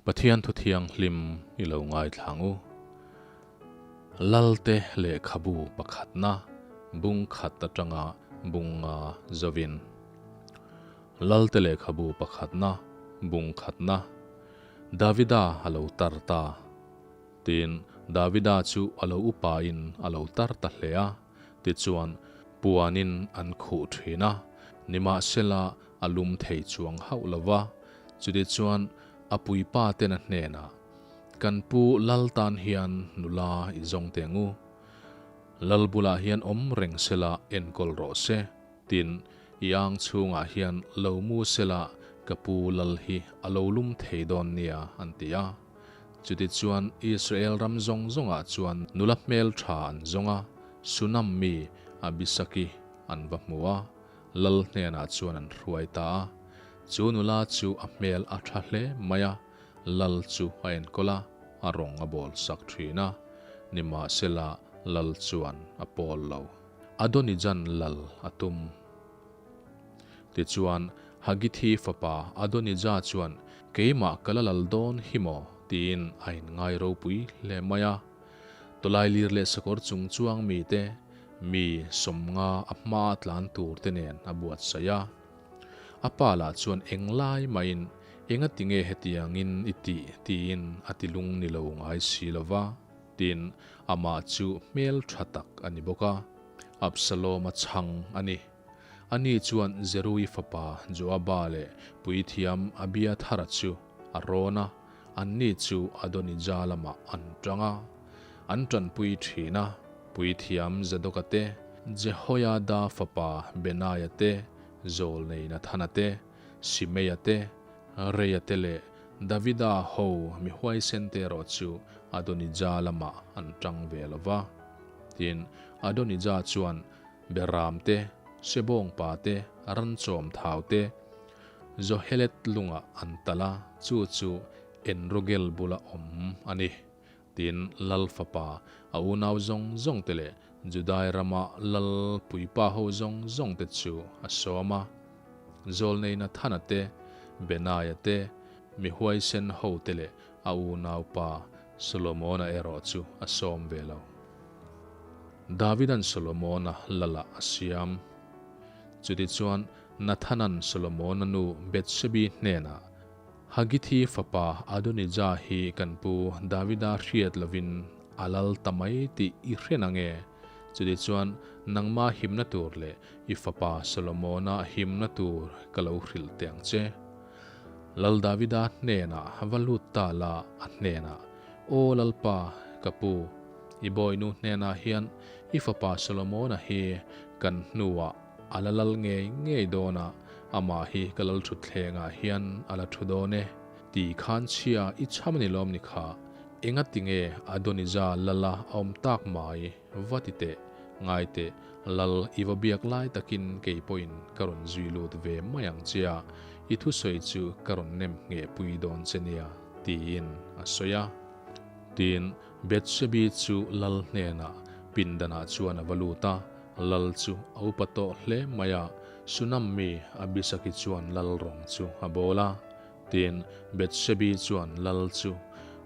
Pathian thu thianghlim i lo ngaithla ang u. Lalte lehkhabu pakhatna bung khat atanga bunga zovin. Lalte lehkhabu pakhatna bung khatna Davida a lo tar ta. Tin, Davida chu a lo upain a lo tar ta hle a. Tichuan, puanin an khuh thin a, nimahsela a lum thei chuang hauh lo va. Chutichuan, a puipa ten a hnenah, Kan pu Lal tan hian nula i zawng teh ang u. Lal bulah hian awm reng sela enkawl rawh se. Tin, i ang chhungah hian lo mu sela ka pu Lal hi a lo lum thei dawn nia, an ti a. Chutichuan Israel ram zawng zawngah chuan nula hmeltha an zawng a, Sunam mi Abisaki an va hmu a, lal hnenah chuan an hruai ta a. Chu nula chu a hmel a tha hle mai a, lal chu a enkawl a, a rawng a bawl sak thin a. Nimahsela lal chuan a pawl lo. Adonijan lal a tum. Tichuan, Hagithi fapa Adonija chuan, Keimah ka la lal dawn hi maw? tiin a inngai ropui hle mai a. Tawlailir leh sakawr chung chuang mite, mi sawmnga a hmaa tlan tur te nen a buatsaih a. A pa lah chuan englai maiin, Engatinge hetiangin i tih? tiin a ti lung ni lo ngai si lo va. Tin, amah chu hmel tha tak a ni bawk a, Absalom-a chhang a ni. Ani chuan Zerui fapa Joaba leh puithiam Abiathara chu a rawn a, anni chu Adonija lamah an tang a, an tanpui thin a. Puithiam Zadoka te, Jehoiada fapa Benaia te, Zawlnei Nathana te, Simeia te, Reia te leh Davida ho mi huaisen te erawh chu Adonija lamah an tang ve lo va. Tin, Adonija chuan Beram te, Sebawngpa te, Ranchawm thau te, Zohelet lungah an talh a, chu chu Enrogel bula awm a ni. Tin, lal fapa, a unau zawng zawng te leh Judai rama lal puipa ho zawng zawng te chu a sawm a. Zawlnei Nathana te, Benaia te, mi huaisen ho te leh a unaupa Solomona erawh chu a sawm ve lo. Davidan Solomona lalah a siam. Chutichuan Nathanan Solomona nu Bethsebi hnenah, Hagithi fapa Adonija hi kan pu Davida hriat lovin a lal ta mai tih i hre na nge? Chutichuan nangma himna tur leh i fapa Solomona himna tur ka lo hrilh teh ang che. Lal Davida hnenah va lut ta la a hnenah, Aw Lalpa, ka pu, i bawinu hnenah hian i fapa Solomona hi kan hnuah A la lal ngei ngei dawn a, amah hi ka lal thutthlengah hian a la thu dawn e. Ti khan chhia i chham a ni lawm ni kha? Enga tinge Adonija lala a awm tak mai? Va ti teh, ngai teh, lal i va biak lai takin kei pawhin ka rawn zui lut ve mai ang che a, i thusawi chu ka rawn nem ngheh pui dawn che nia, tiin a sawi a. Tin, Bethsebi chu lal hnenah pindanah chuan a va lut a. Lal chu a upa tawh hle mai a, Sunam mi Abisaki chuan lal rawng chu a bawl a. Tin, Bethsebi chuan lal chu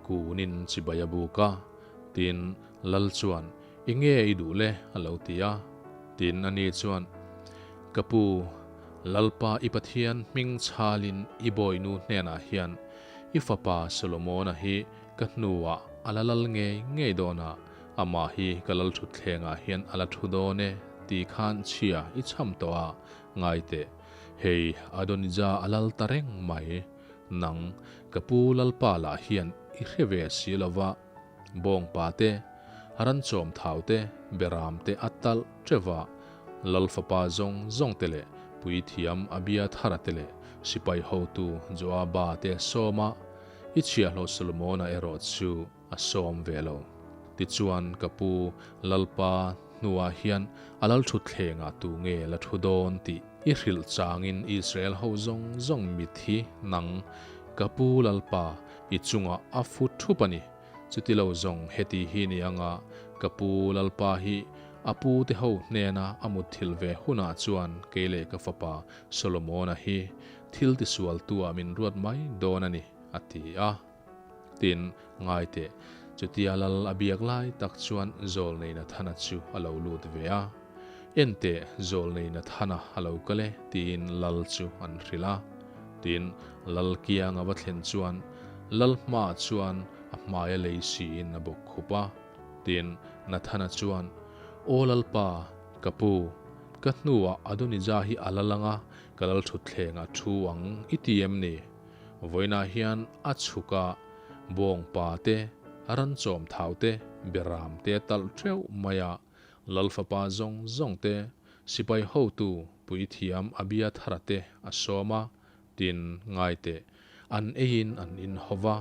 kunin chibai a buk a. Tin, lal chuan, I nge i duh le? a lo ti a. Tin, ani chuan, Ka pu, Lalpa i Pathian hming chhalin i bawinu hnenah hian i fapa Solomona hi ka hnuah a la lal ngei ngei dawn a, Amah hi ka lal thutthlengah hian a la thu dawn e tih khan chhia i chham tawh a, ngai teh. Hei Adonija a lal ta reng mai. Nang, ka pu Lalpa lah hian i hre ve si lo va, bawngpa te, ranchawm thau te, beram te a talh teuh a, lal fapa zawng zawng te leh puithiam Abiathara te leh sipai hotu Joaba te a sawm a, i chhiahhlawh Solomona erawh chu A sawm ve lo. Tichuan ka pu Lalpa hnuah hian a lal thutthlengah tu nge la thu dawn tih i hrilh changin Israel ho zawng zawng mit hi nang ka pu Lalpa i chungah a fu thup a ni. Chuti lo zawng heti hi ni anga ka pu Lalpa hi a pu te ho hnena a mutthilh ve hunah chuan kei leh ka fapa Solomona hi thil tisualtu ah min ruat mai dawn a ni, a ti a. Tin, ngai teh, chutia lal a biak lai tak chuan Zawlnei Nathana chu a lo lut ve a. En teh, Zawlnei Nathana a lo kal e, tiin lal chu an hrilh a. Tin, lal kiang a va thlen chuan lal hmaah chuan a hmaia lei siin a bawk khup a. Tin, Nathana chuan, Aw Lalpa, ka pu, ka hnuah Adonija hi a la lang a, ka lal thutthlengah thu ang i ti em ni? Vawiinah hian a chhuk a, bawngpa te, ranchawm thau te, beram te a talh teuh mai a, Lal fapa zawng zawng te, sipai hotu puithiam Abiathara te a sawm a, tin ngai teh, an eiin an inho va,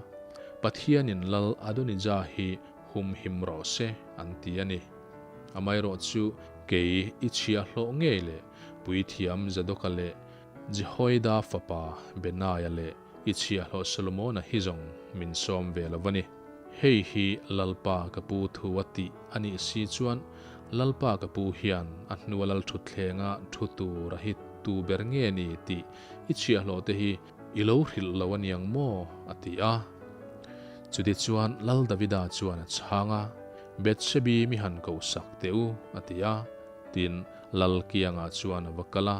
Pathianin Lal Adonija hi humhim rawh se an ti a ni. Amaherawh chu kei i chhiahhlawh ngei leh puithiam Zadoka leh Jehoiada fapa Benaia leh i chhiahhlawh Solomona hi zawng min sawm ve lo va ni. Hei hi Lalpa ka pu thu a tih a nih si chuan Lalpa ka pu hian a hnua lal thutthlenga thu tur a hi tu ber nge ni tih i chhiahhlawh te hi i lo hrilh lo a niang maw? a ti a. Chutichuan Lal Davida chuan a chhang a, Bethsebi mi han kohsak teh u, a ti a. Tin, Lal kiangah chuan a va kal a,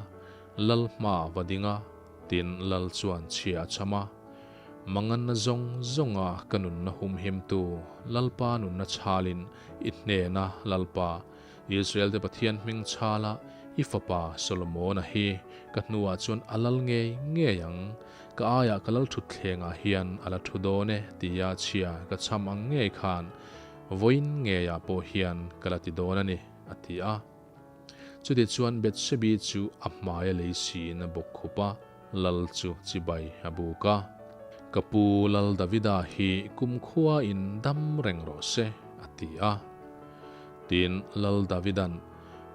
Lal hma a va ding a, tin Lal chuan chhia a cham a. Manganna zawng zawnga ka nunna humhimtu Lalpa nunna chhalin i hnena Lalpa, Israel-te Pathian hming chhala i fapa Solomona hi ka hnuah chuan a lal ngei ngei ang, ka aiah ka lal thutthlengah hian a la thu dawn e tia chhia ka cham ang ngei khan vawiin ngeiah pawh hian ka la ti dawn a ni, a ti a. Chutichuan Bethsebi chu a hmaia lei siin a bawk khup a, lal chu chibai a buk a. Ka pu Lal Davida hi kumkhuain dam reng rawh se, a ti a. Tin, Lal Davidan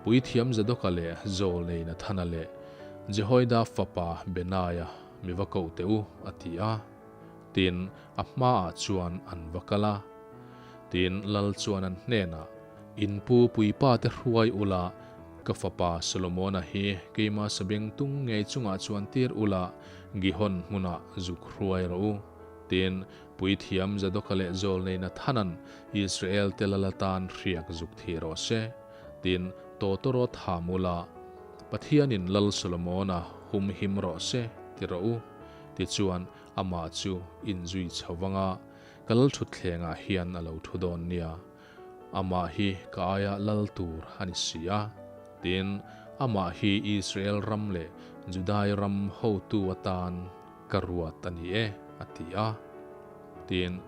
Puithiam Zadoka leh Zawlnei Nathana leh Jehoiada fapa Benaia mi va koh teh u, a ti a. Tin, a hmaah chuan an va kal a. Tin, Lal chuan an hnenah, In pu puipa te hruai ula, ka fapa Solomona hi keima sabeng tung ngei chungah chuan tir ula, Gihon hmunah zuk hruai rawh u. Tin, puithiam Zadoka leh Zawlnei Nathanan Israel te lal atan hriak zuk thi rawh se. Tin, tawtawrawt ham ula, Pathianin Lal Solomona humhim rawh se ti rawh u. Tichuan, amah chu inzui chho vanga ka lal thutthlengah hian a lo thu dawn nia. Amah hi ka aia lal tur a ni si a. Tin, amah hi Israel ram leh Judai ram hotu atan ka ruat a ni e, a ti a. Tin,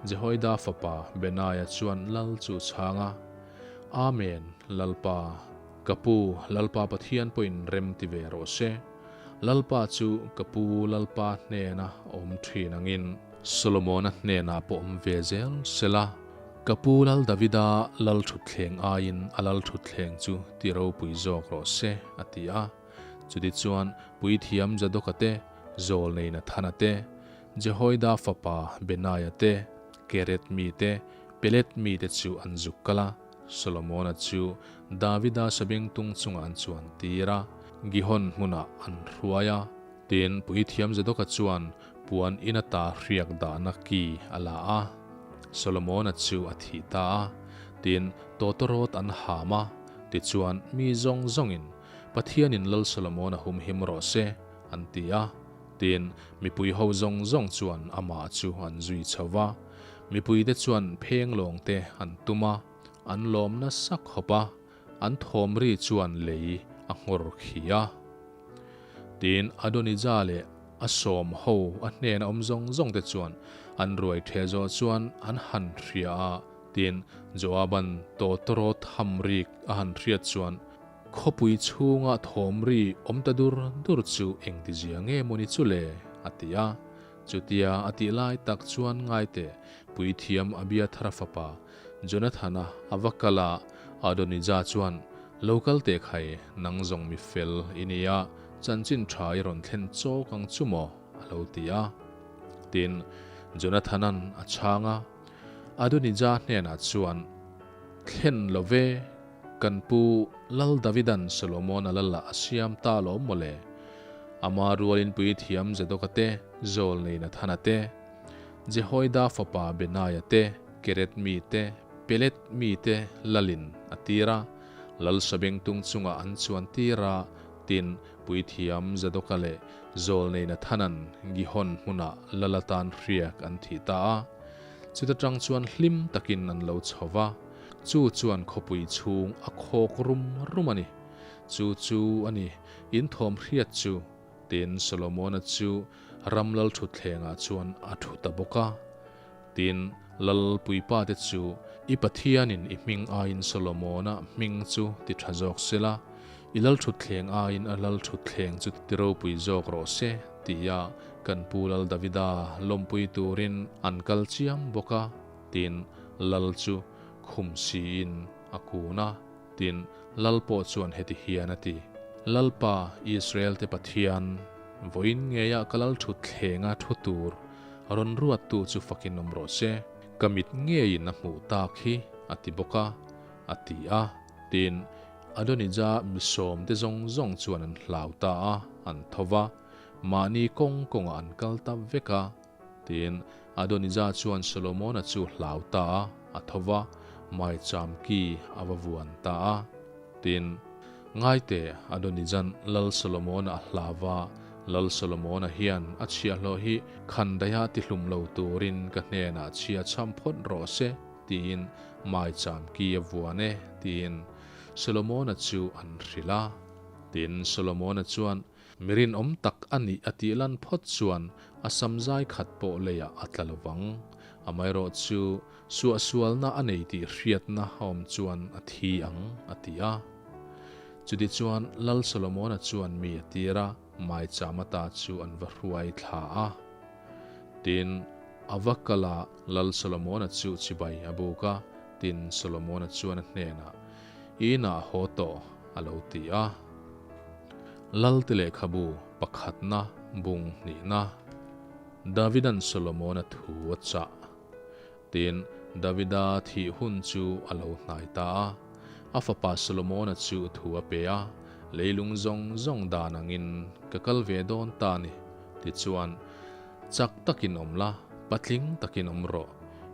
Jehoiada fapa Benaia chuan lal chu chhang a, Amen, Lalpa, ka pu Lalpa Pathian pawhin rem ti ve rawh se. Lalpa chu ka pu Lalpa hnena awm thin angin Solomona hnenah pawh awm ve zel sela. Ka pu Lal Davida lal thutthleng aiin a lal thutthleng chu ti ropui zawk rawh se, a ti a. Chutichuan Puithiam Zadoka te, Zawlnei Nathana te, Jehoiada fapa Benaia te, Keret mi te, Pelet mi te chu an zuk kal a. Solomona chu Davida sabengtung chungah an chuan tir a, Gihon hmunah an hruai a. Tin, Puithiam Zadoka chuan puan in ata hriak dahna ki a la a, Solomona chu a thih ta a. Tin, tawtawrawt an ham a, tichuan mi zawng zawngin, Pathianin Lal Solomona humhim rawh se, an ti a. Tin, mipui ho zawng zawng chuan amah chu an zui chho va. Mipuite chuan phenglawng te an tum a, an lawm nasa khawp a, an thawm ri chuan lei a nghawr khi a. Tin, Adonija leh a sawm ho a hnena awm zawng zawng te chuan an ruai the zawh chuan an han hria a, tin, Joaban tawtawrawt ham rik a han hriat chuan khawpui chhunga thawm ri awm ta dur dur chu engtizia nge mawni chu le? a ti a. Chutia a tih lai tak chuan ngaite puithiam Abiathara fapa Jonathana a va kal a, Adonija chuan, Lo kal teh khai, nang zawng mi fel i ni a, chanchin tha i rawn thlen chawk ang chu maw? a lo ti a. Tin, Jonathana'n a chhang a, Adonija hnenah chuan, Thlen lo ve, kan pu Lal Davida'n Solomona lal ah a siam ta alawm maw le? Ama rualin puithiam Zadoka te, Zawlnei Nathana te. Jehoiada fapa Benaia te, Keret mi te, Pelet mi te lalin a tir a, lal sabengtung chungah an chuan tir a, tin, puithiam Zadoka leh Zawlnei Nathana'n Gihon hmunah lal atan hriak an thih ta a. Chuta tang chuan hlim takin an lo chho va, chu chuan khawpui chhung a khawk rum rum a ni. Chu chu a ni, in thawm hriat chu, tin Solomona chu ram lal thutthlengah chuan a thu ta bawk a. Tin, lal puipate chu i Pathianin i hming aiin Solomona hming chu ti tha zawk sela, i lal thutthleng aiin a lal thutthleng chu ti ropui zawk rawh se, tia kan pu Lal Davida lawmpui turin an kal chiam bawk a. Tin, lal chu khum siin a kun a. Tin, lal pawh chuan heti hian a ti, Lalpa, Israel-te Pathian, vawiin ngeiah ka lal thutthleng a thu tur rawn ruattu chu fakin awm rawh se, ka mit ngeiin a hmuh tak hi, a ti bawk a, a ti a. Tin, Adonija mi sawmte zawng zawng chuan an hlau ta a, an tho va, mahni kawng kawngah an kal ta vek a. Tin, Adonija chuan Solomona chu hlau ta a, a tho va, maicham ki a va vuan ta a. Tin, Ngaite, Adonija'n Lal Solomona a hlau va, Lal Solomona hian a chhiahhlawh hi khandaiha tihlum lo turin ka hnenah chhia chham phawt rawh se, tiin maicham ki a vuan e, tiin Solomona chu an hrilh a. Tin, Solomona chuan Mi rinawm tak a nih a tih lan phawt chuan a samzai khat pawh leiah a tla lo vang. Amaherawh chu suahsualna a nei tih hriatna a awm chuan a thi ang, a ti a. Chutichuan Lal Solomona chuan mi a tir a, maicham ata chu an va hruai thla a. Tin, a va kal a, Lal Solomona chu chibai a buk a, tin Solomona chuan a hnenah, I inah haw tawh, a lo ti a. Lalte lehkhabu pakhatna bung hnihna Davida'n Solomona thu a chah. Tin, Davida thih hun chu a lo hnai ta a. A fapa Solomona chu thu a pe a, Leilung zawng zawng dan angin ka kal ve dawn ta ni. Tichuan, Chak takin awm la, patling takin awm rawh.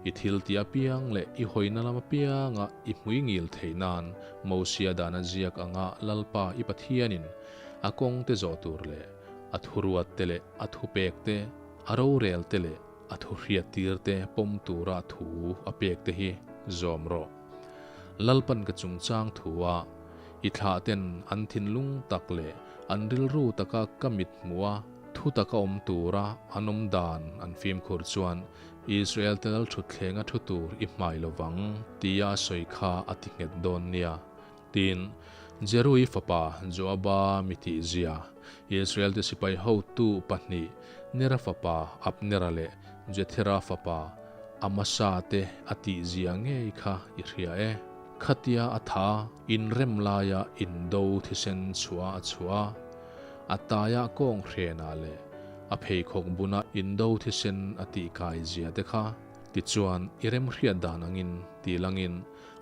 I thil tih apiang leh i hawina lam apianga i hmui ngil theih nan Mosia dana ziak anga Lalpa i Pathianin a kawngte zawh tur leh a thuruat te leh a thupek te, a rorel te leh a thuhriattir te pawm tura thu a pek te hi zawm rawh. Lalpan ka chungchang thua i thlahten an thinlung tak leh an rilru taka ka mit hmuha Thu taka awm tura an awm dan an fimkhur chuan Israel te lal thutthlenga thu tur i hmai lo vang tia a sawi kha a ti nghet dawn nia. Tin, Jerui fapa Joaba mi tihzia, Israel te sipai hotu pahnih Nera fapa Abnera leh Jethera fapa Amasa te a tihzia ngei kha i hria e. Khatia a tha inrem laia indo thisen chhuah a chhuah a. A taia kawng hrenah leh a pheikhawk buna indo thisen a tih kai zia te kha tichuan i remhriat dan angin ti langin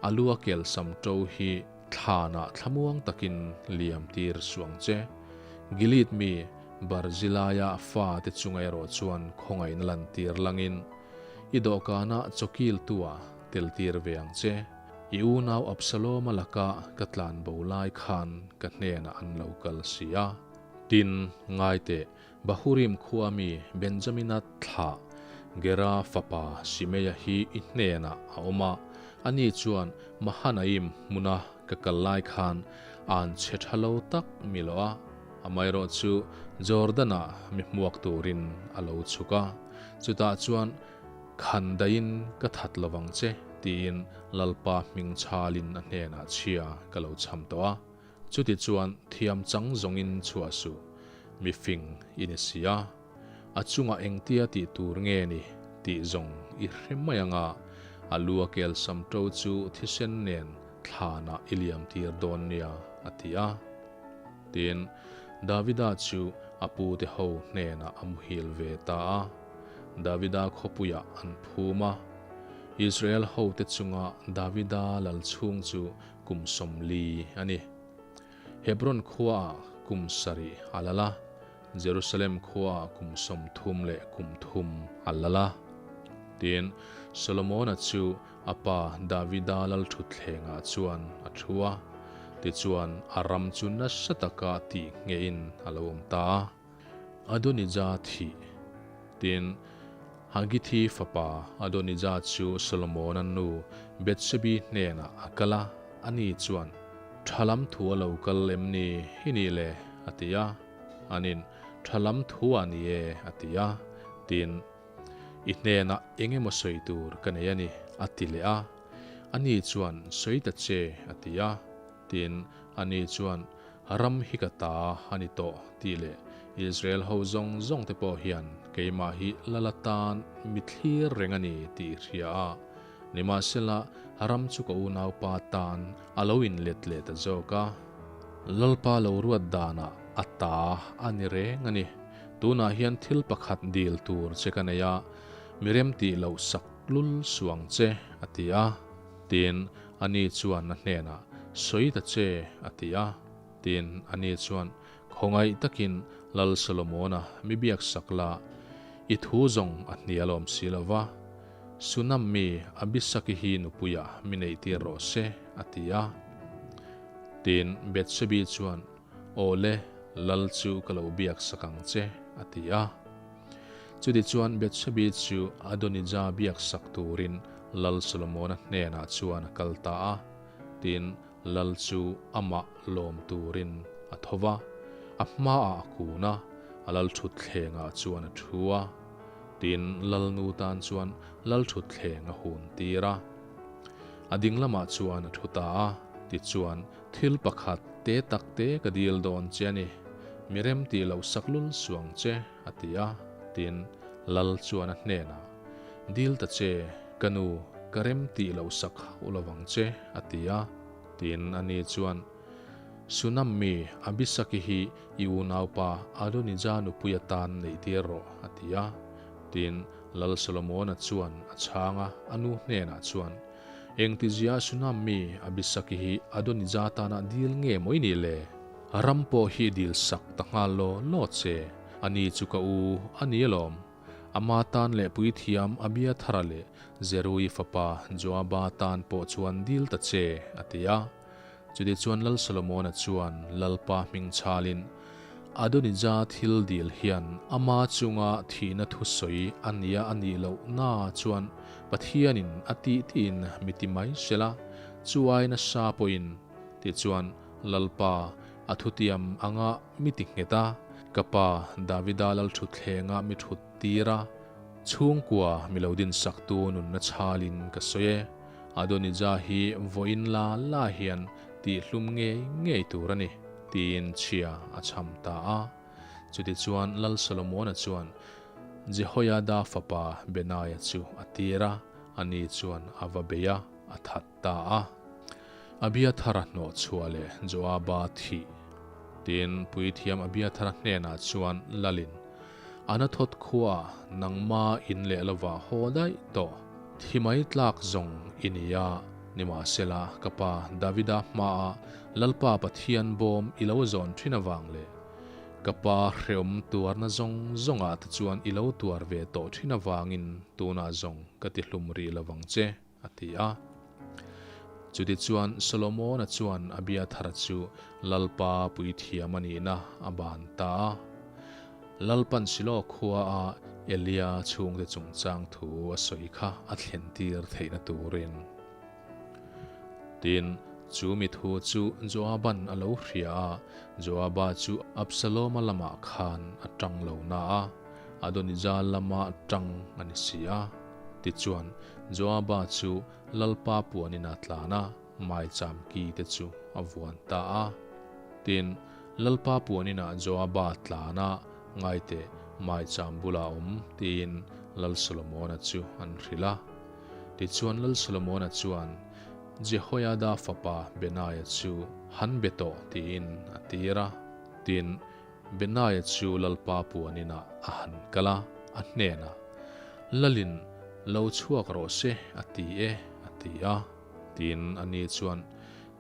a lu a kel sam to hi thlanah thlamuang takin liam tir suh ang che. Gilead mi Barzilaia fa te chunga erawh chuan khawngaihna lantir langin i dawhkanah chawkiltua tel tir ve ang che. I unau Absalom-a laka ka tlan bo lai khan ka hnenah an lo kal si a. Tin, ngai teh, Bahurim khua mi Benjamina thlah Gera fapa Simeia hi i hnenah a awm a, ani chuan Mahanaim hmuna ka kal lai khan an chhe tha lo tak mi lo a, amaherawh chu Jordan-ah mi hmuak turin a lo chhuk a, chutah chuan Khan daihin ka that lovang che, tiin Lalpa hming chhalin a hnenah chhia ka lo chham tawh a. Chuti chuan thiam chang zawngin chhuah suh, mi fing i ni si a. A chungah engtia tih tur nge ni tih zawng i hre mai ang a, a lu a kel sam to chu thisen nen thlanah i liam tir dawn nia, a ti a. Tin, Davida chu a pute ho hnenah a muhil ve ta a. Davida khawpuiah an phum a. Israel hote chunga Davida lal chhung chu kum 40 a ni. Hebron khuaah kum sarih a lal a, Jerusalem khuaah kum 33 a lal a. Tin, Solomona chu a pa Davida lalṭhutthlengah chuan a ṭhu a, tichuan a ram chu nasa taka tih ngeiin a lo awm ta a. Adonija thih. Tin, Hagithi fapa Adonija chu Solomona nu Bethsebi hnenah a kal a, ani chuan, Ṭha lam thu a lo kal em ni hi ni le? a ti a. Anin, Ṭha lam thu a ni e, a ti a. Tin, I hnenah eng emaw sawi tur ka nei a ni, a ti leh a. Ani chuan, Sawi ta che, a ti a. Tin, ani chuan, Ram hi ka ta a ni tawh, tih leh Israel ho zawng zawng te pawh hian keimah hi lal atan mi thlir reng a ni tih i hria a. Nimahsela, ram chu ka unaupa tan a lo inlet leh ta zawk a. Lalpa lo ruat danah a ta a ni reng a ni. Tunah hian thil pakhat dil tur che ka nei a, mi remtih loh sak lul suang che, a ti a. Tin, ani chuan a hnenah, Sawi ta che, a ti a. Tin, ani chuan, Khawngaih takin Lal Solomona mi biak sak la, i thu zawng a hnial awm si lo va. Sunam mi Abisaki hi nupuiah mi neihtir rawh se, a ti a. Tin, Bethsebi chuan, Aw le, Lal chu ka lo biak sak ang che, a ti a. Chutichuan Bethsebi chu Adonija biak sak turin Lal Solomona hnenah chuan a kal ta a. Tin, Lal chu amah lawm turin a tho va, a hmaah a kun a, a lalthutthlengah chuan a thu a. Tin, Lalnu tan chuan lalthutthleng a hun tir a. A ding lamah chuan a thu ta a, tichuan thil pakhat te tak te ka dil dawn che a ni, mi rem tih loh sak lul suang che, a ti a. Tin, Lal chuan a hnenah, Dil ta che, ka nu, ka rem tih loh sak hauh lovang che, a ti a. Tin, ani chuan, Sunam mi Abisaki hi i unaupa Adonija nupui atan neihtir rawh, a ti a. Tin, Lal Solomona chuan a chhang a, a nu hnenah chuan, Engtizia Sunam mi Abisaki hi Adonija tana dil nge maw i nih le? Ram pawh hi dil sak ta nghal law law che, ani chu ka u a ni alawm. Ama tan leh puithiam Abiathara leh Zerui fapa Joaba tan pawh chuan dil ta che, a ti a. Chutichuan Lal Solomona chuan Lalpa hming chhalin, Adonija thil dil hian ama chunga thihna thusawi a nia a nih loh na chuan Pathianin a tih tiin mi ti mai sela, chu ai nasa pawhin, tichuan Lalpa a thutiam anga mi ti nghet a, ka pa Davida lalthutthlenga mi thut tir a, chhungkua mi lo dinsaktu nunna chhalin ka sawi e. Adonija hi vawiin la la hian tihhlum ngei ngei tur a ni, tiin chhia a chham ta a. Chutichuan Lal Solomona chuan Jehoiada fapa Benaia chu a tir a, ani chuan a va bei a, a that ta a. Abiathara hnawhchhuah leh Joaba thih. Tin, puithiam Abiathara hnenah chuan Lalin, Anathot khuaah nangma in leh lovah haw daih tawh, thi mai tlak zawng i ni a, nimahsela ka pa Davida hmaah Lalpa Pathian bawm i lo zawn thin avang leh ka pa hreawm tuarna zawng zawngah te chuan i lo tuar ve tawh thin avangin tunah zawng ka ti hlum rih lovang che, a ti a. Chutichuan Solomona chuan Abiathara chu Lalpa puithiam a nihna a ban ta a. Lalpan Shiloh khuaa Elia chhungte chungchang thu a sawi kha a thlentir theihna turin. Tin, chu mi thu chu Joaban a lo hria a, Joaba chu Absaloma lamah khan a tang lo na a, Adonija lama tang a ni si a. Tichuan, Joaba chu Lalpa puanin a tlan a, maicham ki te chu a vuan ta a. Tin, Lalpa puanin ah Joaba tlan a, Ngaite, maicham bulah a awm, tiin Lal Solomona chu an hrilh a. Tichuan Lal Solomona chuan Jehoiada fapa Benaia chu han be tawh tiin a tir a. Tin, Benaia chu Lalpa puanin ah a han kal a, a hnenah, Lalin lo chhuak rawh se a ti e, a ti a. Tin, ani chuan,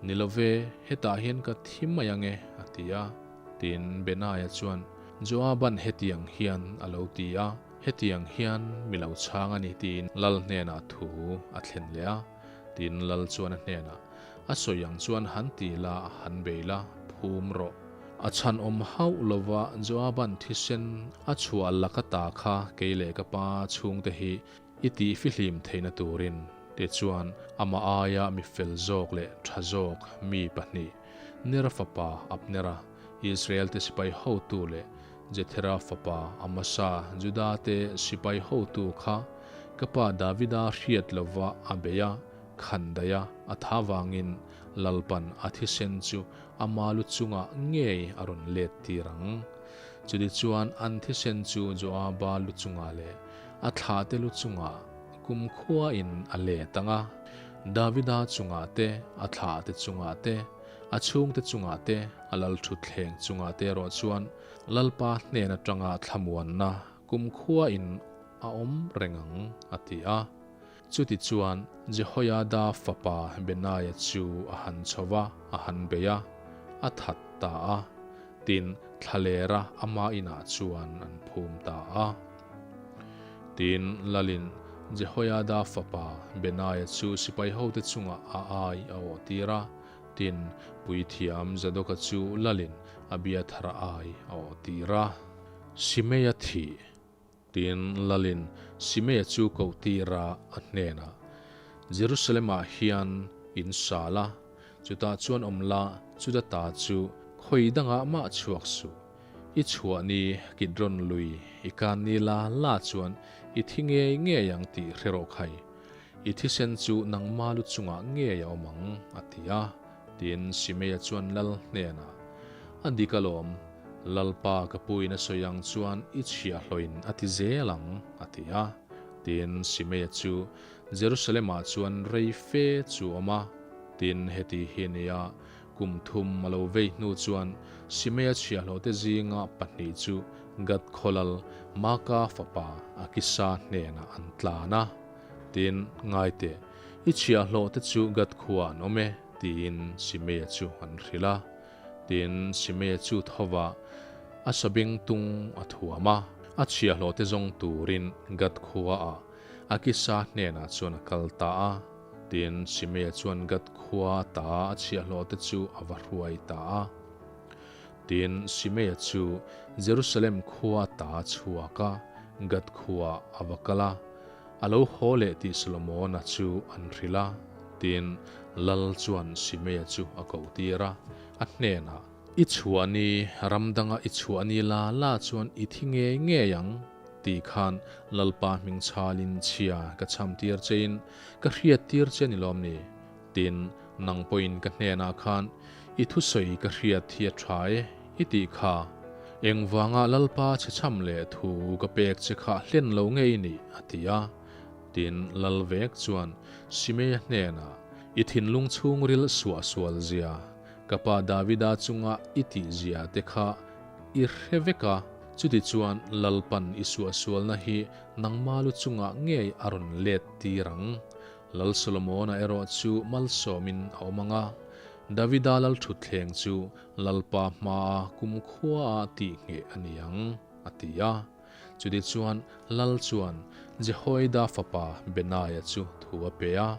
Ni lo ve, hetah hian ka thi mai ang e, a ti a. Tin, Benaia chuan, Joaban hetiang hian a lo ti a. Hetiang hian mi lo chhang a ni tiin lal hnenah thu a thlen leh a. Tin, lal chuan a hnenah, A sawi ang chuan han ti la, han bei la, phum rawh. A chhan awm hauh lova Joaban thisen a chhuah laka ta kha kei leh ka pa chhungte hi i tih fihlim theihna turin, tichuan amah aia mi fel zawk leh tha zawk mi pahnih, Nera fapa Abnera, Israel-te sipai hotu leh Jethera fapa Amasa, Juda-te sipai hotu kha ka pa Davida hriat lova a bei a, khan daih a, a tha vangin Lalpan a thisen chu ama lu chungah ngei a rawn let tir ang. Chutichuan an thisen chu Joaba lu chungah leh a thlahte lu chungah kumkhuain a let ang a, Davida chungah te, a thlahte chungah te, a chhungte chungah te, a lalthutthleng chungah te erawh chuan Lalpa hnen atanga thlamuanna kumkhuain a awm reng ang, a ti a. Chutichuan Jehoiada fapa Benaia chu a han chho va, a han bei a, a that ta a. Tin, thlalera ama inah chuan an phum ta a. Tin, Lalin Jehoiada fapa Benaia chu sipaihote chungah a ai a awhtir a. Tin, puithiam Zadoka chu Lalin Abiathara ai a awhtir a. Simeia thih Tin, Lalin Simeia chu koh tira a hnenah, Jerusalem-ah hian in sa la, chutah chuan awm la, chuta ta chu khawi dangah mah chhuak suh. I chhuah ni Kidron lui i kan ni la la chuan i thi ngei ngei ang tih hre rawh khai. I thisen chu nangma lu chungah ngei a awm ang, a ti a. Tin, Simeia chuan Lal hnenah, A dik alawm, Lalpa ka puin a sawi ang chuan i chhiahhlawin a ti zel ang, a ti a. Tin, Simeia chu Jerusalem-ah chuan rei fe chu awm a. Tin, heti hi nia, kum thum a lo vei hnu chuan Simeia chhiahhlawhte zinga pahnih chu Gad khawlal Maaka fapa Akisa hnenah an tlan a. Tin, ngai teh, i chhiahhlawhte chu Gad khuaah an awm e, tiin Simeia chu an hrilh a. Tin, Simeia chu thova a sabeng tung a thuam a, a chhiahhlawhte zawng turin Gad khuaah Akisa hnenah chuan a kal ta a. Tin, Simeia chuan Gad khua ta a chhiahhlawhte chu a va hruai ta a. Tin, Simeia chu Jerusalem khua ta a chhuak a, Gad khuaah a va kal a. A lo haw leh tih Solomona chu an hrilh a, tin, lal chuan Simeia chu a koh tir a, a hnenah, I chhuah ni, ram danga i chhuah ni la la chuan i thi ngei ngei ang, tih khan Lalpa hming chhalin chhia ka chham tir chein ka hriat tir che ni lawm ni? Tin, nang pawhin ka hnenah khan i thusawi ka hriat hi a tha e, i tih kha. Engvanga Lalpa chhechham leh thu ka pek che kha hlen lo nge i nih? a ti a. Tin, Lal vek chuan Simeia hnenah, I thinlung chhungril suahsual zia, ka pa Davida chunga i tih zia te kha i hre vek a, chutichuan Lalpan i suahsualna hi nangma lu chungah ngei a rawn let tir ang. Lal Solomona erawh chu malsawmin a awm ang a, Davida lalthutthleng chu Lalpa hmaa kumkhuaah tihngheh a ni ang, a ti a. Chutichuan Lal chuan Jehoiada fapa Benaia chu thu a pe a,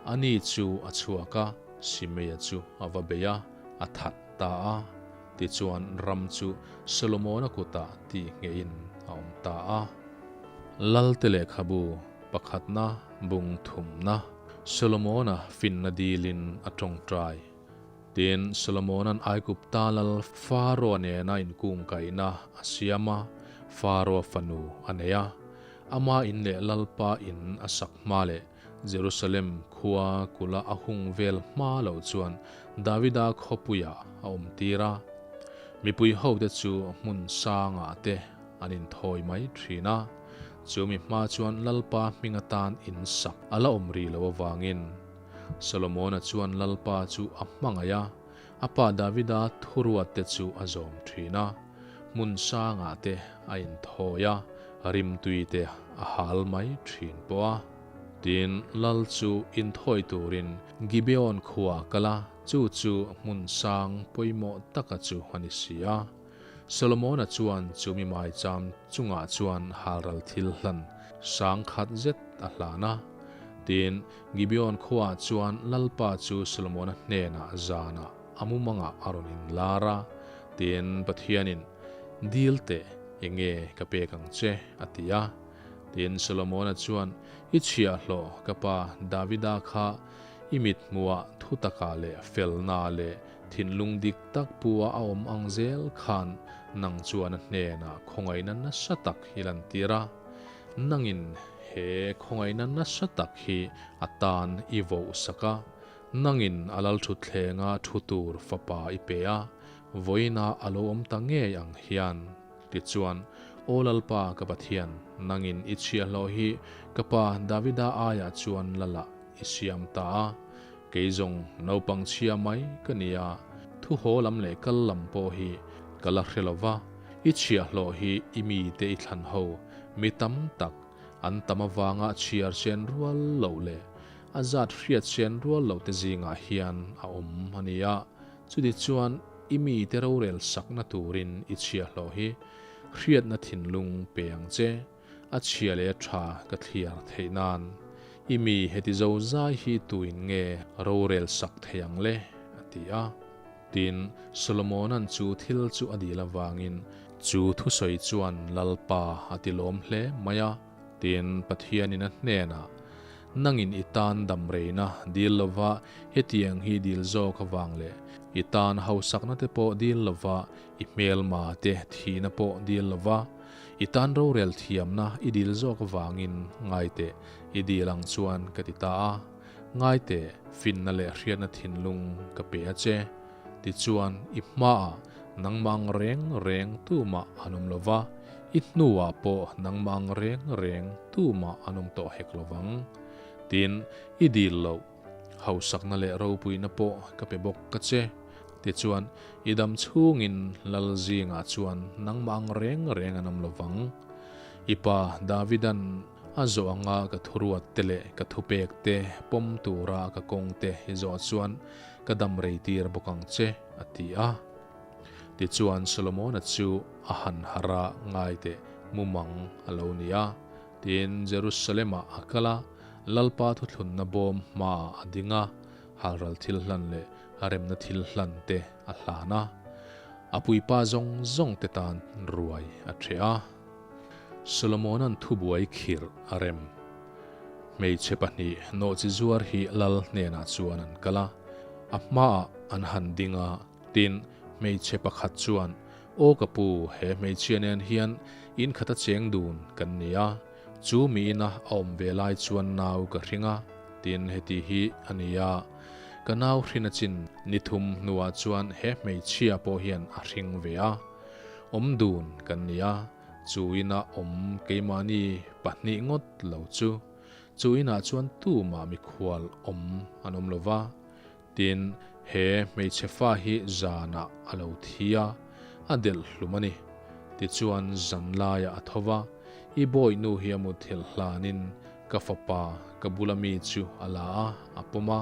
ani chu a chhuak a, Simeia chu a va bei a, a that ta a. Tichuan ram chu Solomona kutah tihnghehin a awm ta a. Lalte lehkhabu pakhatna bung thumna Solomona finna dilin a tawngtai. Tin, Solomona'n Aigupta lal Faro nena inkungkaihna a siam a, Faro fanu a nei a. Ama in leh Lalpa in a sak hma leh Jerusalem khua kula a hung vel hma loh chuan Davida khawpuiah a awm tir a. Mipui hote chu hmun sangah te an inthawi mai thin a, chumi hma chuan Lalpa hming atan in sak a la awm rih loh avangin Solomona chuan Lalpa chu a hmangaih a, a pa Davida thuruat te chu a zawm thin a, hmun sangah te a inthawi a, rimtui te a hal mai thin pawh a. Tin, Lal chu inthawi turin Gibeon khuaah a kal a, chu chu hmun sang pawimawh taka chu a ni si a. Solomona chuan chu mi maicham chungah chuan halral thil hlan 10,000 zet a hlan a. Tin, Gibeon khuaah chuan Lalpa chu Solomona hnenah zanah a mumangah a rawn inlar a. Tin, Pathianin, Dil teh, enge ka pek ang che? a ti a. Tin, Solomona chuan, I chhiahhlawh ka pa Davida kha i mithmuhah thutakah leh felnaah leh thinlung dik tak pua a awm ang zel khan nang chuan a hnenah khawngaihna nasa tak i lantir a. Nangin he khawngaihna nasa tak hi a tan i vohsak a, nangin a lalthuthlenga thu tur fapa i pe a, vawiinah a lo awm ta ngei ang hian. Tichuan, Aw Lalpa ka Pathian, nangin i chhiahhlawh hi ka pa Davida aiah chuan lalah i siam ta a, kei zawng naupang chhia mai ka ni a, thu haw lam leh kal lam pawh hi ka la hre lo va, i chhiahhlawh hi i mite i thlan ho, mi tam tak, an tam avanga chhiar sen rual loh leh a zat hriat sen rual loh te zingah hian a awm a ni a. Chutichuan, i mite rorel sakna turin i chhiahhlawh hi hriatna thinlung pe ang che, a chhia leh a tha ka thliar theih nan. I mi heti zo zai hi tuin nge rorel sak thei ang le? a ti a. Tin, Solomona'n chu thil chu a dil avangin chu thusawi chuan Lalpa a ti lawm hle mai a. Tin, Pathianin a hnenah, Nangin i tan damreina dil lova hetiang hi dil zawk avang leh i tan hausakna te pawh dil lova i hmelma te thihna pawh dil lova i tan rorel thiamna i dil zawk avangin ngaiteh i dil ang chuan ka ti ta a. Ngaiteh finna leh hriatna thinlung ka pe a che. Tichuan, i hmaah nangmah ang reng reng tumah an awm lo va, i hnuah pawh nangmah ang reng reng tumah an awm tawh hek lo vang. Tin, i dil loh, hausakna leh ropuina pawh ka pe bawk ka che. Tichuan, i dam chhungin lal zingah chuan nangmah ang reng reng an awm lo vang. I pa Davidan A zawh anga ka thuruat te leh ka thupek te pawm tura ka kawng te i zawh chuan ka dam rei tir bawk ang che, a ti a. Tichuan Solomona chu a han harh a, ngai teh, mumang a lo ni a. Tin, Jerusalem-ah a kal a, Lalpa thuthlunna bawm hmaah a ding a, halral thil hlan leh a remna thil hlan te a hlan a. A puipa zawng zawng te tan ruai a ṭheh a. Solomona'n thubuai khirh a rem. Hmeichhe pahnih nawhchi zuar hi lal hnenah chuan an kal a, a hmaah an han ding a, tin, hmeichhe pakhat chuan, Aw ka pu, he hmeichhia nen hian in khata cheng dun kan ni a, chu mi ina a awm ve lai chuan nau ka hring a, tin, heti hi a ni a, ka nau hrin a chin ni thum hnuah chuan he hmeichhia pawh hian a hring ve a. Awm dun kan ni a, chu inah awm keimahni pahnih ngawt lo chu. Chu inah chuan tumah mikhual awm an awm lo va. Tin, he hmeichhe fa hi zanah a lo thi a, a delh hlum a ni. Tichuan zan laiah a tho va, I bawihnu hi a mutthilh hlanin ka fapa ka bula mi chu a la a, a pawm a.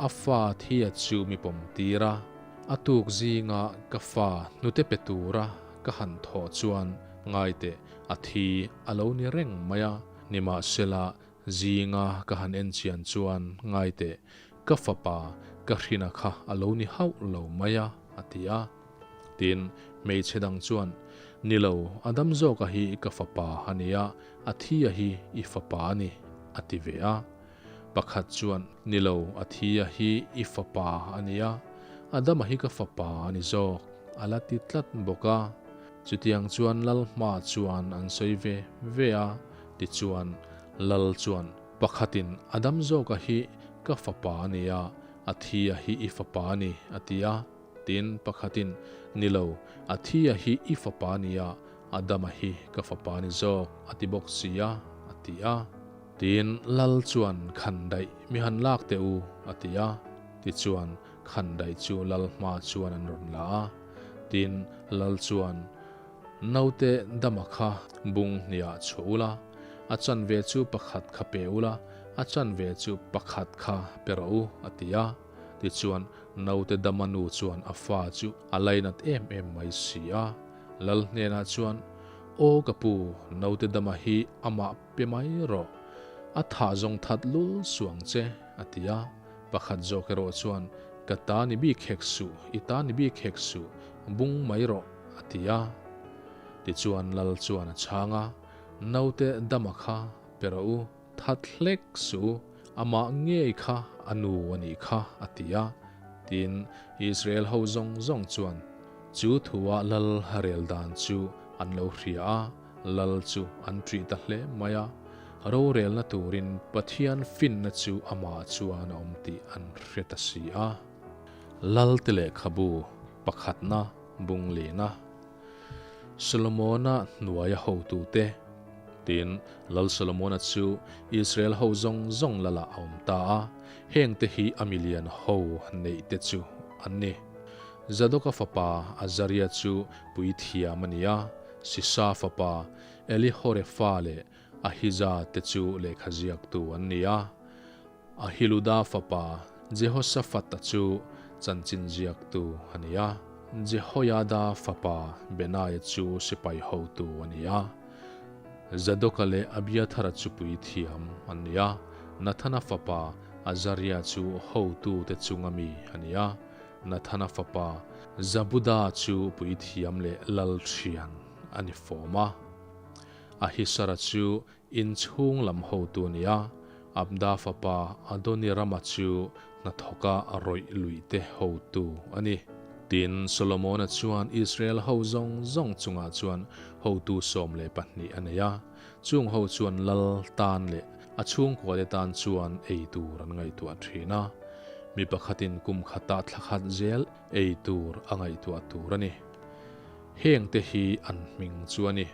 A fa thia chu mi pawm tir a. A tuk zinga ka fa hnute pe tura ka han thawh chuan ngaiteh a thi a lo ni reng mai a, nimahsela zinga ka han en chian chuan ngaiteh ka fapa ka hrina kha a lo ni hauh lo mai a, a ti a. Tin, hmeichhe dang chuan, Ni lo, a dam zawka hi ka fapa a nia, a thi a hi i fapa a ni, a ti ve a. Pakhat chuan, Ni lo, a thi a hi i fapa a nia, Adama hi ka fapa a ni zawk, a la ti tlat bawk a. Chutiang chuan Lal hma chuan an sawi ve ve a, tichuan Lal chuan, Pakhatin Adam zawka hi ka fapa a nia, a thi a hi i fapa a ni, a ti a. Tin, pakhatin, Ni lo, a thi a hi i fapa a nia, Adama hi ka fapa a ni zawk, a ti bawk si a, a ti a. Tin, Lal chuan khandaih mi han lak teh u, a ti a. Tichuan, khandaih chu Lal hma chuan an rawn la a. Tin, Lal chuan, Naute dama kha bung hniah chhuah ula, a chanve chu pakhat kha pe ula, a chanve chu pakhat kha pe rawh u, a ti a. Tichuan, naute dama nu chuan a fa chu a lainat em em mai si a. Lal hnenah chuan, Aw ka pu, naute dama hi amah pe mai rawh. A thah zawng that lul suh ang che, a ti a. Pakhat zawk erawh chuan, Ka ta ni bik hek suh, i ta ni bik hek suh, bung mai rawh, a ti a. Tichuan Lal chuan a chhang a, Naute dama kha pe rawh u, that hlek suh u, amah ngei kha a nu a nih kha, a ti a. Tin, Israel ho zawng zawng chuan chu thua Lal rel dan chu an lo hria a, Lal chu an ṭih ta hle mai a, rorelna turin Pathian finna chu amah chuan a awm tih an hre ta si a. Lalte lehkhabu pakhatna bung lina. Solomona hnuaia hotute. Tin, Lal Solomona chu Israel ho zawng zawng lalah a awm ta a, hengte hi a milian ho neihte chu an ni. Zadoka fapa Azaria chu puithiam a ni a, Sisa fapa Elihorefa leh Ahija te chu lehkha ziaktu an ni a. Ahiluda fapa Jehoshaphat-a chu chanchin ziaktu a ni a, Jehoiada fapa Benaia chu sipai hotu a ni a, Zadoka leh Abiathara chu puithiam an ni a, Nathana fapa Azaria chu hotute chunga mi a ni a, Nathana fapa Zabuda chu puithiam leh lal thian a ni fawm a, Ahisara chu Inchhung lam hotu a ni a, Abda fapa Adonirama chu hnathawka rawih luihte hotu a ni. Tin, Solomona chuan Israel ho zawng zawng chungah chuan hotu 12 a nei a, chung ho chuan lal tan leh a chhungkuate tan chuan ei tur an ngaihtuah thin a. Mi pakhatin kum khatah thla khat zel ei tur a ngaihtuah tur a ni. Hengte hi an hming chu a ni,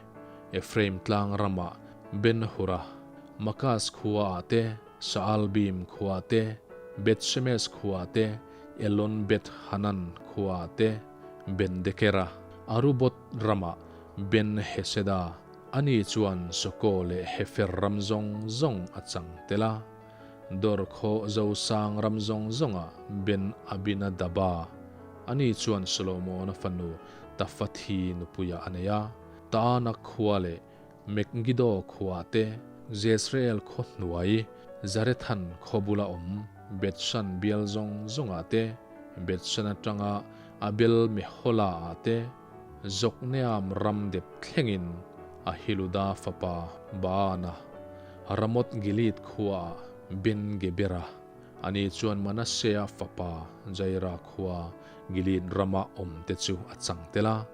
Ephraim tlang ramah Ben-hura, Makas khuaah te, Saalbim khuaah te, Beth-shemesh khuaah te, Elon-beth-hanan khuaah te, Ben-dekera, Aruboth ramah Ben-heseda, ani chuan Soko leh Hefer ram zawng zawng a chang tel a. Dawr khaw Zosang ram zawng zawngah Ben Abinadaba, ani chuan Solomona fanu Tafathi nupuiah a nei a, Taanak khua leh Megiddo khua te, Jezreel khaw hnuai Zarethan khaw bula awm Bethshan bial zawng zawngah te, Bethshan atanga Abel Mehola-ah te, Jokneam ram dep thlengin Ahiluda fapa Baana, Ramoth Gilead khuaah Ben Gebera, ani chuan Manasseh-a fapa Jaira khua Gilead rama awmte chu a chang tel a.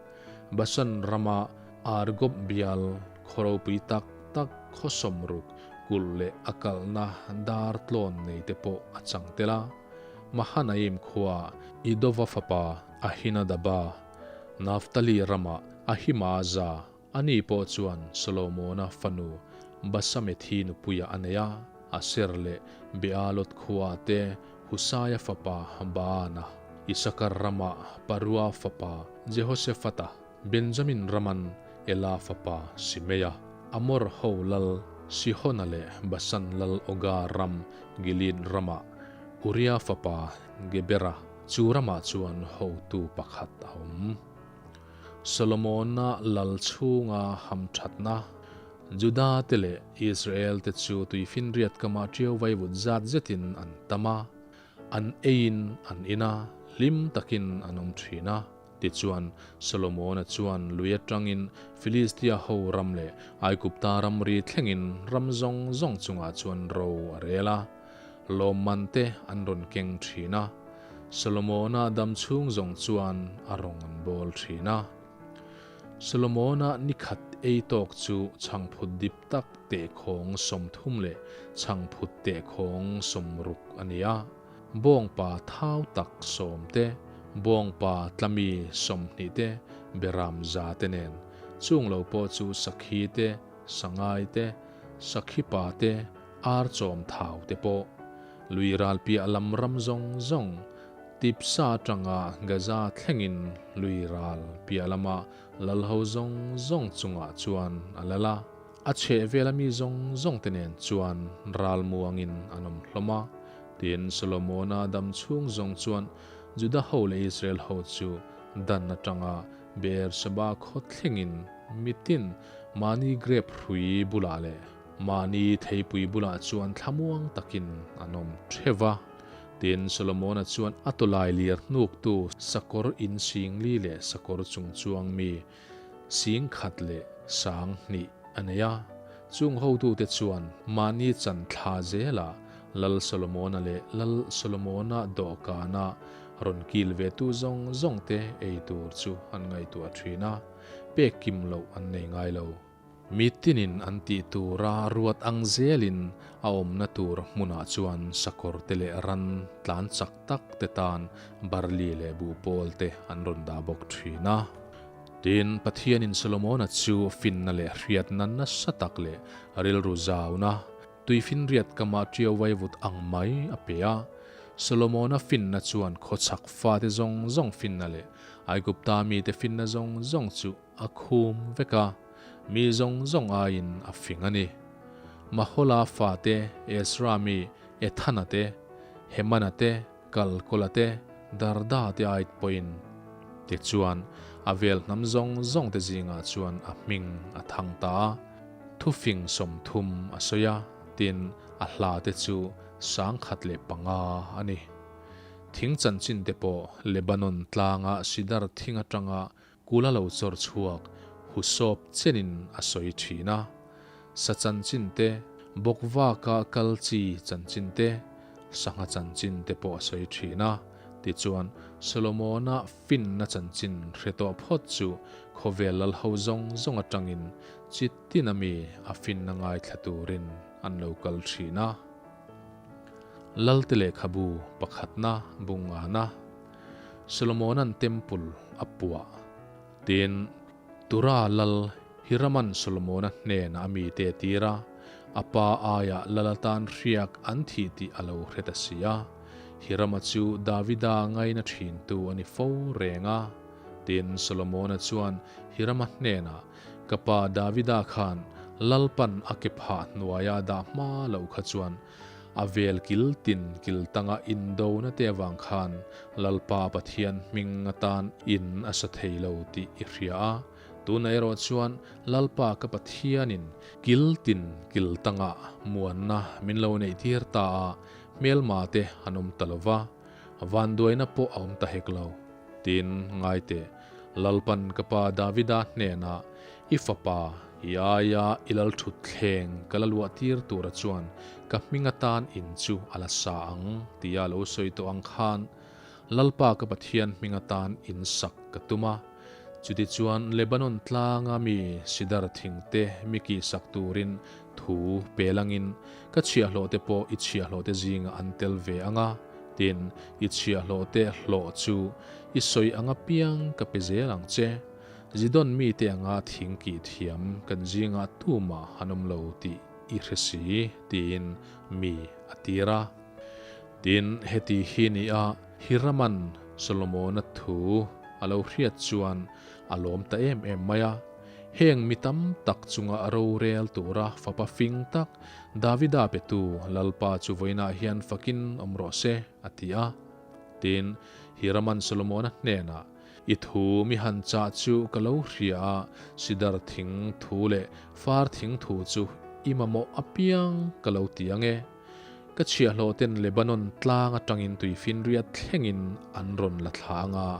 Bashan rama Argob bial khaw ropui tak tak khaw sawmruk kulh leh a kalhna dar tlawn neite pawh a chang tel a. Mahanaim khuaah Idova fapa Ahinadaba, Naphtali ramah Ahimaaza, ani pawh chuan Solomona fanu Basamethi nupuiah a nei a, Aser leh Bealoth khua te Husaia fapa Baana, Isakar ramah Parua fapa Jehoshaphat-a, Benjamin raman Ela fapa Simeia, Amor ho lal Sihona leh Basan lal Oga ram Gilead ramah Uria fapa Gebera, chu ramah chuan hotu pakhat a awm. Solomona lal chhunga hamthatna, Juda te leh Israel te chu tuifinriat kamah ṭiau vaivut zat zetin an tam a, an eiin an in a, hlim takin an awm ṭhin a. Tichuan, Solomona chuan lui aṭangin Filistia ho ram leh Aigupta ramri thlengin ram zawng zawng chungah chuan ro a rel a, lawmman te an rawn keng ṭhin a. Solomona dam chhung zawng chuan a rawng an bawl ṭhin a. Solomona ni khat ei tawk chu chhangphut dip tak tehkhawng 30 leh chhangphut tehkhawng 60 a ni a. Bawngpa thau tak 10 te, bawngpa tlami 20 te, beram za te nen, chung lo pawh chu sakhi te, sangai te, sakhi pa te, ar chawm thau te pawh. Lui ral piah lam ram zawng zawng, Tipsa atanga Gaza thlengin lui ral piah lama lal ho zawng zawng chungah chuan a lal a. A chhehvela mi zawng zawng te nen chuan ral muangin an awm hlawm a. Tin, Solomona dam chhung zawng chuan Juda ho leh Israel ho chu Dan atanga. Beer-sheba khaw thlengin mitin mahni grep hrui bulah leh mahni theipui bulah chuan thlamuang takin an awm theuh va. Tin, Solomona chuan a tawlai lir hnuktu sakawr in singli leh sakawr chungchuang mi 10,000 leh 2000 a nei a. Chung hotute chuan mahni chan thla zelah Lal Solomona leh Lal Solomona dawhkana rawn kil vetu zawng zawngte ei tur chu an ngaihtuah thin a, pek kim loh an nei ngai lo. Mi tinin an tih tura ruat ang zelin a awmna tur hmunah chuan sakawr te leh ran tlan chak tak te tan barli leh buhpawl te an rawn dah bawk thin a. Tin, Pathianin Solomona chu finna leh hriatna nasa tak leh rilru zauna, Tuifinriat kama ṭiau vaivut ang mai a pe a. Solomona finna chuan khawchhak fate zawng zawng finna leh Aigupta mite finna zawng zawng chu a khum vek a, mi zawng zawng aiin a fing a ni. Mahola fate Ezra mi Ethana te, Hemana te, Kalkola te, Darda te ait pawhin tichuan a vel hnam zawng zawng te zingah chuan a hming a thang ta a. Thufing 30 a sawi a, tin a hla te chu 1005 a ni. Thing chanchin te pawh Lebanon tlanga sidar thing atanga Kula lo chawr chhuak hu sawp chenin a sawi thin a. Sa chanchin te, bawkvaka kal chi chanchin te, sangha chanchin te pawh a sawi thin a. Tichuan, Solomona finna chanchin hre tawh phawt chu khawvel lal ho zawng zawng atangin chi tin ami a finna ngaithla turin an lo kal thin a. Lalte lehkhabu pakhatna bungana. Solomona'n Temple a puah. Tin, Tura lal Hiraman Solomona hnenah a mite a tir a, a pa aiah lal atan hriak an thih tih a lo hre ta si a. Hirama chu Davida ngaina thintu a ni fo reng a. Tin, Solomona chuan Hirama hnenah, Ka pa Davida khan Lalpan a ke phah hnuaia dah hma loh kha chuan A vel kil tin kil tanga indona te avang khan Lalpa Pathian hming atan in a sa thei lo tih i hria a. Tunah erawh chuan Lalpa ka Pathianin kil tin kil tanga muanna min lo neih tir ta a, hmelma te an awm ta lo va, vanduaina pawh a awm ta hek lo. Tin, ngai teh, Lalpan ka pa Davida hnenah, I fapa, i aia i lal thut thleng ka la luah tir tura chuan ka hming atan in chu a la sa ang, tia lo sawi tawh ang khan, Lalpa ka Pathian hming atan in sak ka tum a. Chutichuan Lebanon tlanga mi sidar thingte mi kihsak turin thu pe langin ka chhiahhlawhte pawh i chhiahhlawhte zingah an tel ve ang a, tin, i chhiahhlawhte hlawh chu i sawi ang apiang ka pe zel ang che. Zidon mite anga thing kih thiam kan zingah tumah an awm lo tih i hre si, tiin mi a tir a. Tin, heti hi ni a, Hiraman Solomona thu a lo hriat chuan a lawm ta em em mai a. Heng mi tam tak chunga rorel tura fapa fing tak Davida petu Lalpa chu vawiinah hian fakin awm rawh se, a ti a. Tin, Hiraman Solomona hnenah, I thu mi han chah chu ka lo hria a, sidar thing thu leh far thing thu chu i mamawh apiang ka lo ti ang e. Ka chhiahhlawh ten Lebanon tlang atangin tuifinriat thlengin an rawn la thla ang a,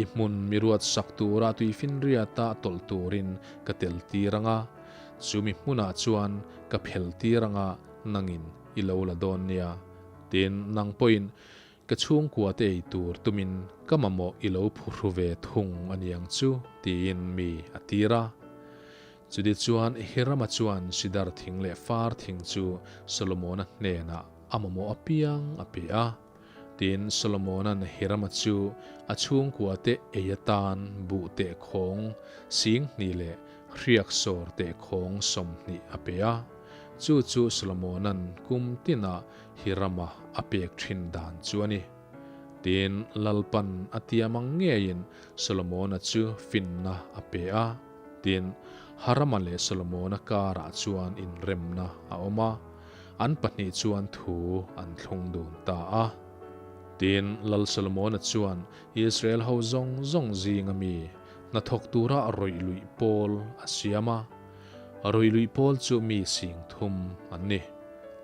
i hmun mi ruat sak tura tuifinriata tawlh turin ka tel tir ang a, chumi hmunah chuan ka phel tir ang a, nangin i lo la dawn nia. Tin, nang pawhin ka chhungkuate ei tur tumin ka mamawh i lo phuhru ve thung a niang chu, tiin mi a tir a. Chutichuan Hirama chuan sidar thing leh far thing chu Solomona hnenah a mamawh apiang a pe a. Tin, Solomona'n Hirama chu a chhungkuate ei atan buh tehkhawng 2000 leh hriak sawr tehkhawng 20 a pe a. Chu chu Solomona'n kum tinah Hirama a pek thin dan chu a ni. Tin, Lalpan a tiam ang ngeiin Solomona chu finna a pe a. Tin, Harama leh Solomona karah chuan inremna a awm a, an pahnih chuan thu an thlung dun ta a. Tin, Lal Solomona chuan Israel ho zawng zawng zinga mi, Hnathawk tura rawih luih pawl a siam a. Rawih luih pawl chu mi sing thum an ni.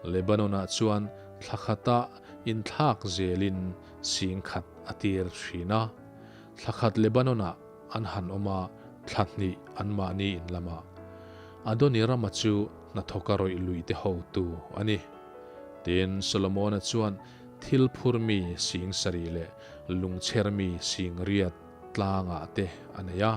Lebanon-ah chuan thla khata inthlak zelin sing khat a tir thin a. Thla khat Lebanon-ah an han awm a, thla hnih anmahni in lamah. Adonirama chu hnathawka rawih luihte hotu a ni. Tin, Solomona chuan thil phur mi sing sarih leh lungchher mi sing riat tlangah te a nei a.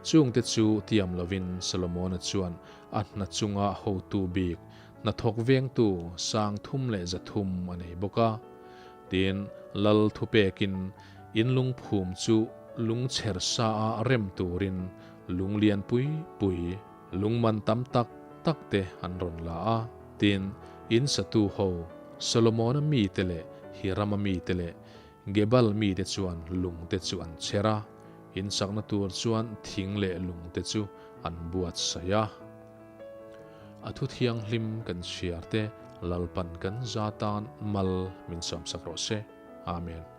Chungte chu tiam lovin Solomona chuan a hna chunga hotu bik hnathawk vengtu sang thum leh 300 a nei bawk a. Tin, Lal thupekin in lungphum chu lungchher sa a rem turin lung lian pui pui, lungman tam tak tak te an rawn la a. Tin, in satu ho, Solomona mite leh Hirama mite leh Gebal mite chuan lungte chu an chher a, in sakna tur chuan thing leh lungte chu an buatsaih a. A thu thianghlim kan chhiar te Lalpan kan za tan mal min sawmsak rawh se. Amen.